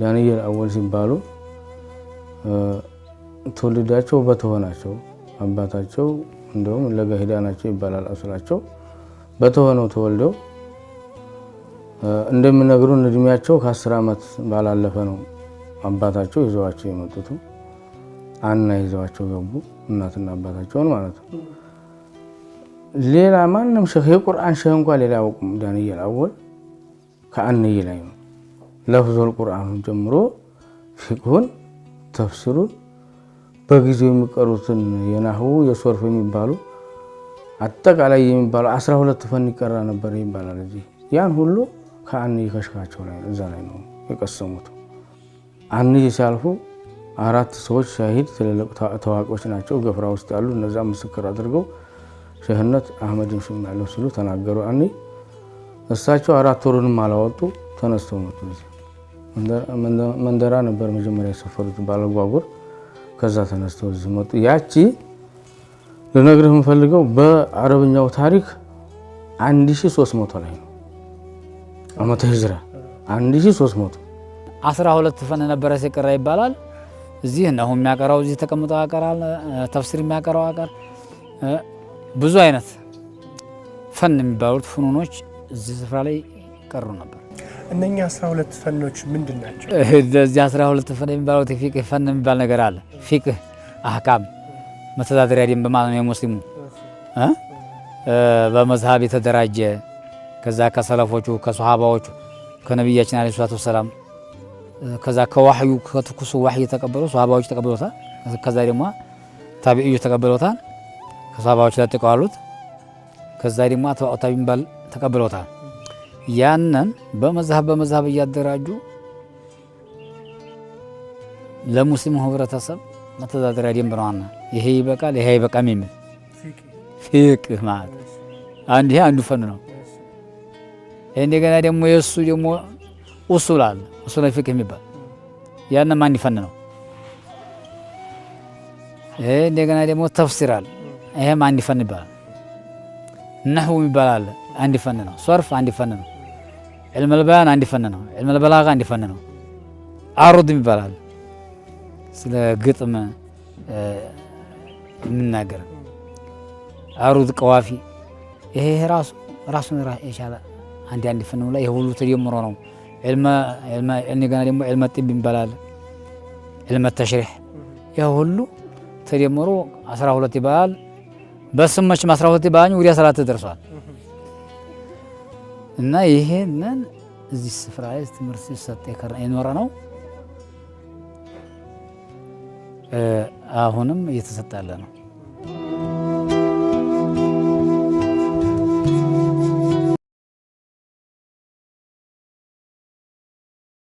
ዳንኤል አወል ሲባሉ ትውልዳቸው በተሆናቸው አባታቸው እንደውም ለገሂዳ ናቸው ይባላል። አስላቸው በተሆነው ተወልደው እንደሚነግሩን እድሜያቸው ከ10 ዓመት ባላለፈ ነው አባታቸው ይዘዋቸው የመጡት። አና ይዘዋቸው ገቡ፣ እናትና አባታቸውን ማለት ነው። ሌላ ማንም ሸህ የቁርአን ሸህ እንኳን ሌላ አያውቁም። ዳንኤል አወል ከአንይ ላይ ነው ለፍዞል ቁርአኑን ጀምሮ ፊቅሁን፣ ተፍሲሩን፣ በጊዜው የሚቀሩትን የናህው የሶርፍ የሚባሉ አጠቃላይ የሚባሉ 12 ፈን ይቀራ ነበር ይባላል እዚህ። ያን ሁሉ ከአንይ ከሽካቸው ላይ እዛ ላይ ነው የቀሰሙት። አንይ ሲያልፉ 4 ሰዎች ሻሂድ ትልልቅ ታዋቂዎች ናቸው፣ ገፍራ ውስጥ ያሉ፣ እነዛ ምስክር አድርገው ሸህነት አህመድን ሽሜያለሁ ሲሉ ተናገሩ። አንይ እሳቸው 4 ወሩንም አላወጡ ተነስተው መጡ። እዚህ መንደራ ነበር መጀመሪያ የሰፈሩት ባለጓጉር። ከዛ ተነስተው እዚህ መጡ። ያቺ ልነግርህ የምፈልገው በአረብኛው ታሪክ 1300 ላይ ነው ዓመተ ሂጅራ 1300። 12 ፈን ነበረ ሲቀራ ይባላል። እዚህ ነው የሚያቀራው፣ እዚህ ተቀምጦ ያቀራል፣ ተፍሲር የሚያቀራው ያቀር፣ ብዙ አይነት ፈን የሚባሉት ፍኑኖች እዚህ ስፍራ ላይ ይቀሩ ነበር። እነኛ 12 ፈኖች ምንድን ናቸው? እዚህ 12 ፈን የሚባሉት ፊቅህ ፈን የሚባል ነገር አለ። ፊቅህ አህካም መተዳደሪያ ደንብ ማለት ነው የሙስሊሙ በመዝሃብ የተደራጀ ከዛ ከሰለፎቹ ከሱሐባዎቹ ከነብያችን አለይሂ ሰላቱ ወሰላም ከዛ ከዋህዩ ከትኩሱ ዋህይ የተቀበሉ ሱሐባዎች ተቀብለውታል። ከዛ ደግሞ ታቢዒዮች ተቀብለውታል። ከሱሐባዎች ለጥቀዋሉት። ከዛ ደግሞ አትባኡ ታቢዒን የሚባል ተቀብለውታል። ያንን በመዝሃብ በመዝሃብ እያደራጁ ለሙስሊሙ ህብረተሰብ መተዳደሪያ ደንብ ነውና ይሄ ይበቃል ይሄ አይበቃም የሚል ፊቅህ ማለት አንድ ይሄ አንዱ ፈን ነው። እንደገና ደግሞ የሱ ደግሞ ኡሱል አለ፣ ኡሱል ፊቅህ የሚባል ያንም አንድ ፈን ነው። ይሄ እንደገና ደግሞ ተፍሲር አለ፣ ይሄም አንድ ፈን ይባላል። ነህው የሚባል አለ፣ አንድ ፈን ነው። ሶርፍ አንድ ፈን ነው። ዒልመል በያን አንድ ፈን ነው። ዒልመል በላጋ አንድ ፈን ነው። አሩድ የሚባል አለ፣ ስለ ግጥም የሚናገር አሩድ ቀዋፊ። ይሄ ራሱን የቻለ አንድ አንድ ፈን ነው። ላይ ይሄ ሁሉ ተጀምሮ ነው። ዒልመ ዒልመ እንደገና ደግሞ ዒልመ ጢብ ይባላል፣ ዒልመ ተሽሪህ፣ ይሄ ሁሉ ተደምሮ 12 ይባላል። በስም መቼም 12 ይባላል ወደ 14 ደርሷል። እና ይሄንን እዚህ ስፍራ ላይ ትምህርት ሲሰጥ የኖረ ነው። አሁንም እየተሰጠ ያለ ነው።